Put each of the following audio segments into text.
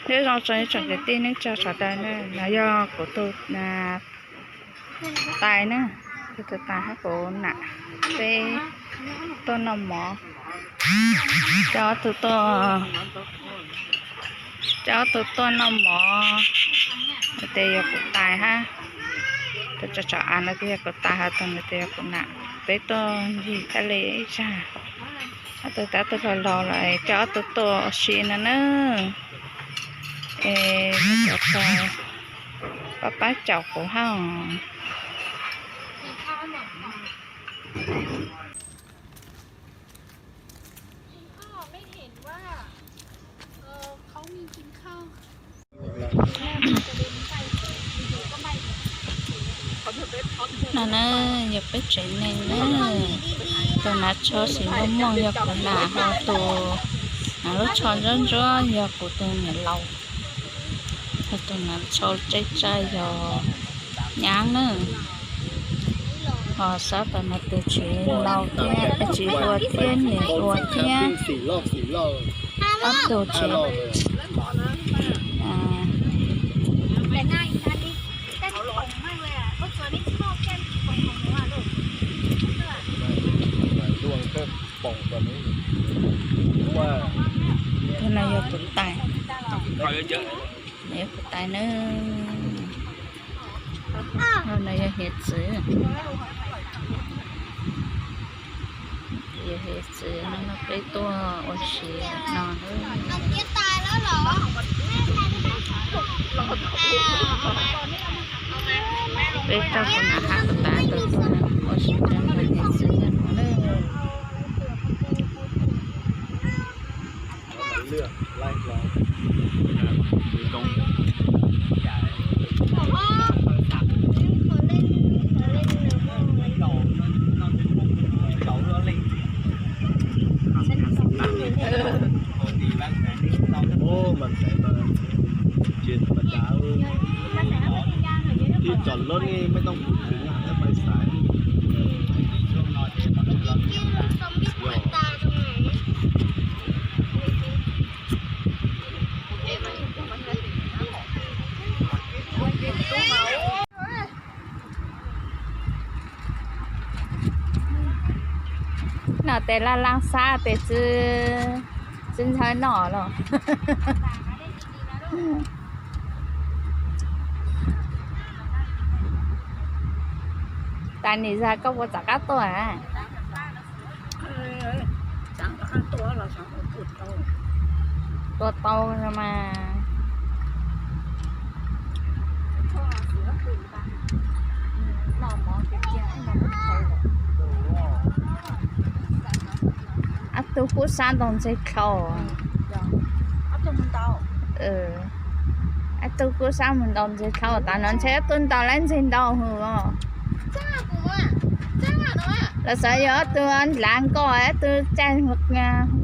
Nyob zoo tsoom kwv tij neej tsa sawv daws na, no yog kuv tus tais na, kuv tus tais hab kuv nam, peb tuaj noj mov. Coj ob tug tuaj, coj ob tug tuaj noj mov, tes yog kuv tais hab, tus tsov av no tes yog kuv tais hab, tus no tes yog kuv nam, peb tuaj ncig thaj le ib zag. Ob tug tab tom laus laus lawm, coj ob tug tuaj ua si no na. Es cov pab pab caum kuv hab. No na, yog peb tsev neeg na. Tus hnav tsho xim muaj mooj yog kuv nam, ho tus hnav lub tsho ntsuab ntsuab yog kuv tus niam laus, ho tus hnav tsho tsai tsai yog nyab na. Ho sab tom no tus tsis laus thiab, tsis ua thiab, niam ua thiab, ob tug tsis Tus no yog kuv tais, yog kuv tais na. Tus no yog hiav txwv, yog hiav txwv no, peb tuaj ua si no. Peb coj kuv nam hab kuv tais tuaj ua si rau hiav txwv no na. No tes laj laj xab tes txwv ntxhawb noj los. Tas nim zag koj puas txav qab tuaj a? Tua tau no mas. Ob tug kuj sab ntaus ntxeg dlhau. Ob tug kuj sab mus ntaus ntxeg dlhau, tas no ntshe ob tug ntaus lawv ntxeg ntau hwv os. Los xav yog ob tug nrad nkoj, ob tug caij hauv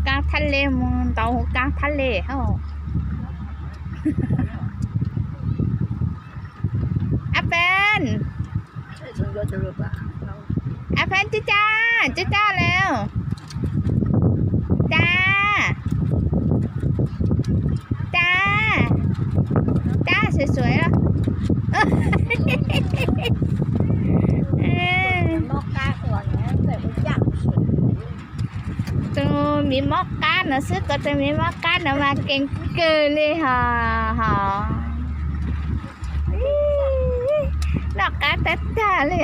kab thaj le mus ntaus hauv kab thaj le hos. Ab Pheej, Ab Pheej, cab cab, cab cab lawm. Cab, cab, cab sawv sawv. Tus miv mob qab no xwb, koj tus miv mob qab no mas keej kawg li hos, hos. Noj qab tag tag li.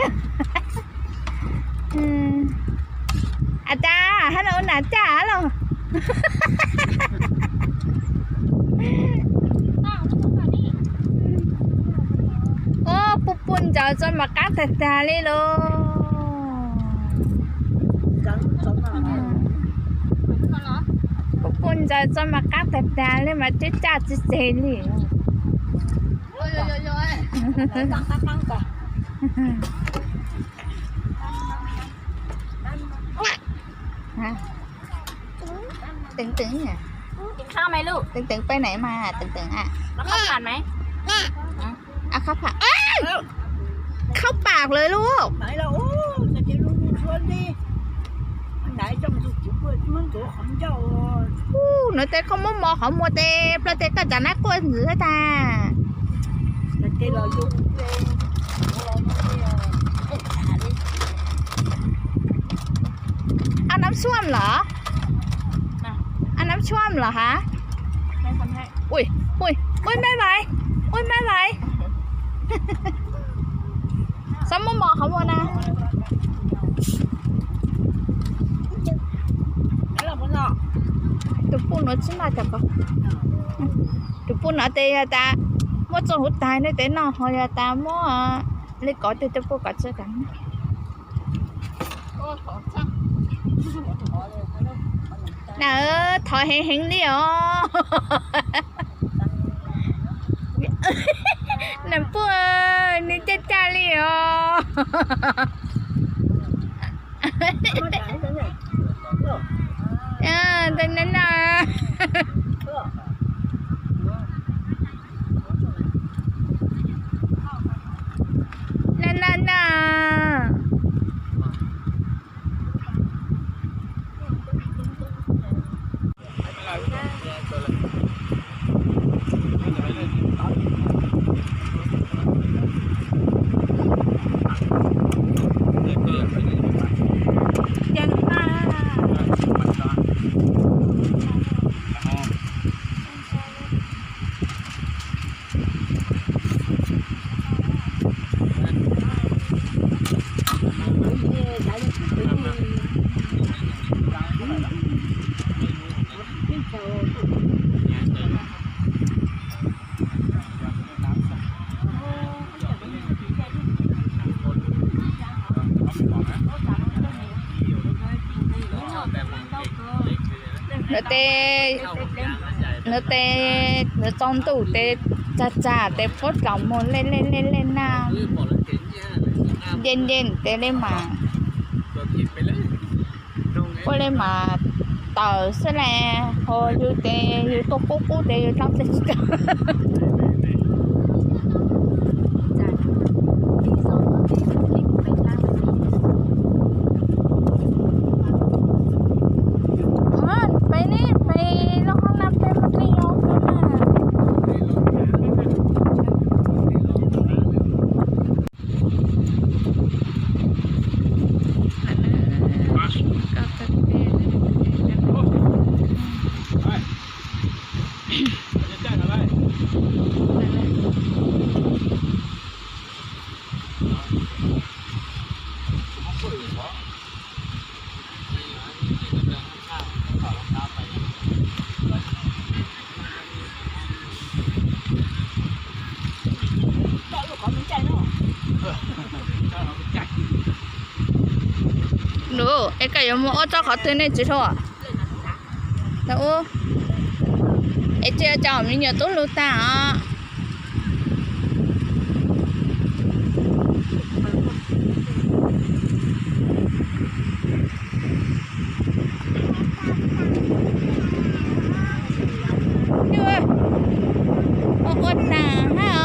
A cas hab no ua nam caj los. Ub, puj puj ntsaws txoj mas qab tag tag li lauj. Puj puj ntsaws txoj mas qab tag tag li mas cab caj txi txeg li.ตึงๆ อ่ะ ตึงๆ ไปไหนมา ตึงๆ อ่ะ เอาข้าวผัดไหม เอาข้าวผัด อ้าว เข้าปากเลยลูก ไหนล่ะ โอ้ จะกินลูกชวนดิ อันไหนจ้องสุก Ub, no tes koj muab mos qhov muag tes plawv tes koj tsav nab quaj ntxwv tag. Ăn nấm xuông lỏ? Ăn nấm xuông lỏ hả? Ui, ui, ui, mej vais, ui, mej vais. Xob muab mos qhov muag na. Tus puj no tsis noj cov ko. Tus puj no tes yog tas muab txooj huv tais nej tes noj ho yog tas muab li kov tes tus puj kov txooj tas. Na, thov heev heev li os. Nam puj, nws caj caj li os. Na, na, na. Na, na, na. Nws tes, nws tes, nws tsaus ntuj tes txag txag tes puab tsaus muag lej lej lej lej na. Nce nce tes li mas, puab li mas tawm xwb le, ho yus tes yus tuaj qub qub tes yus dlaab tsi tau. Peb ne, peb lub hoob na peb muaj dlej yoo xwb na. Nub, es koj yuav muaj ua txoj qhov twg nej tsis hlob? Es tsis coj me nyuam tub lug tag os. Ua, ua tag hab os.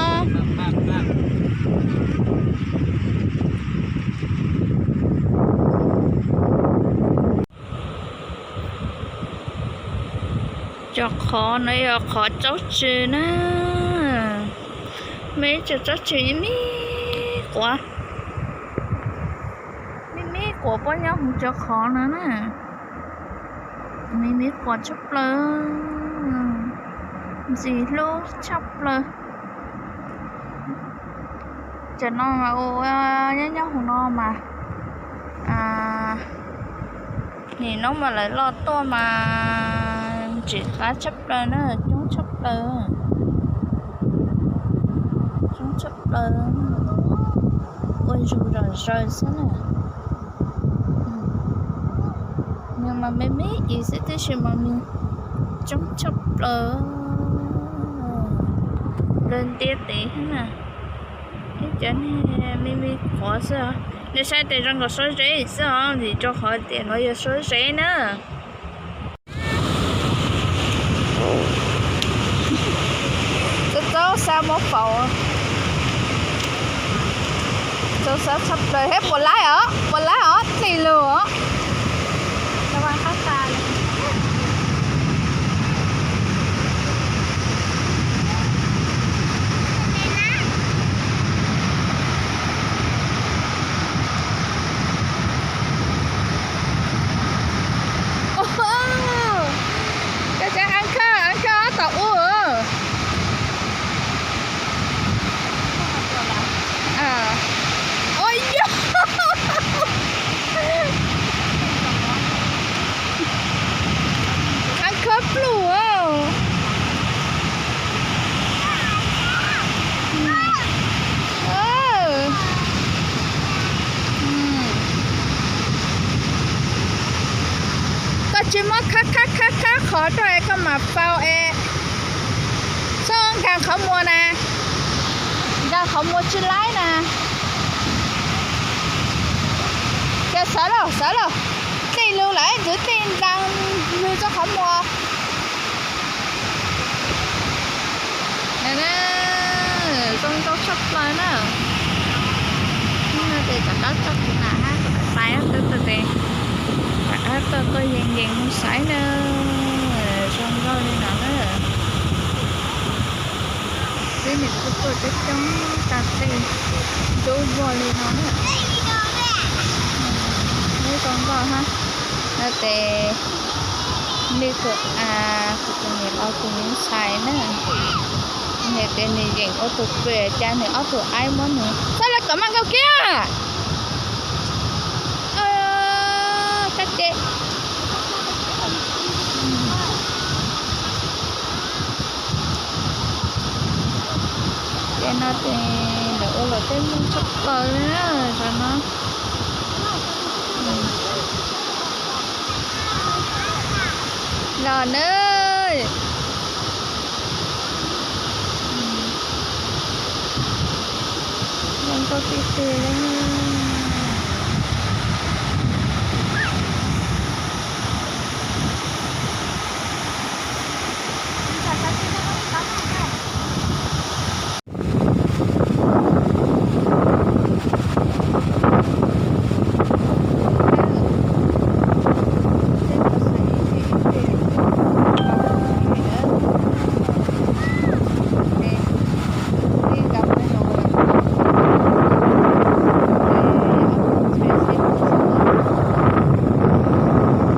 Cov qhov no yog qhov tsob tsw na. Muaj ib co tsob tsw me me quav, me me quav puab nyob hauv cov qhov no na. Me me quav tshaj plaws, ntxim hlub tshaj plaws. Cov no mas ua nyob nyob hauv no mas, nim no mas lawv los tuaj mas ntxim qab tshaj plaws na, coob tshaj plaws, coob tshaj plaws, ua zog zom zaws xwb na. Nws mas me me ib xwb tab sis mas nws coob tshaj plaws, lawv ntiab tev xwb na. Ib cov me me qhuav xwb os, nws saib tes zoo nkaus suab zeb xwb os, vim rau qhov tias no yog suab zeb na. Txaus txaus xav muab faus, txaus xav tshaj plaws thiab puas laib os, puas laib os, dlig lug os. Tsis muab khab khab khab khab qhov rau es koj mam faus es. Xyoo nkag qhov muag na, nkag qhov muag tsis laib na. Ces xav los xav los, tej lug lawm ntxwv tej nta lug txog qhov muag. Zoo nkauj tshaj plaws na. Hnub no ces rov qab tso kuv nam hab kuv nam pais ob tug tes, rov qab tuaj tuaj yees yees mus saib na. Zoo nkauj li no na. Peb nws kuj tuaj coob coob tag tej ntub vog li no na. Neb zoo nkauj hab. No ces nws kuj, kuv tus niam laus tus me ntxhais na, nws tias nws yeem ua tus pem cas nws ob tug aib muab nws txhob la kom maj nkauj kiag. Kab ces ces no ces lawv ua luam tej muag tshaj plaws li na, zaum no los na. Zoo nkauj tiag tiag li.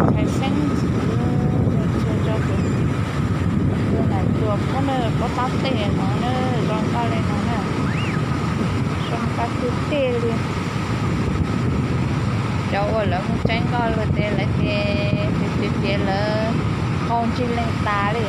Ntxhais xeeb ntxwv, txhua rau kuv, kuv nam tsuas pub na, pub tab tej no na, zoo nkauj li no na, zoo nkauj tiag tiag li. Cov uas lawv mus tseeb nkauj lawm ces lawv ces piav piav lawv qaug ntsis leeg tas li.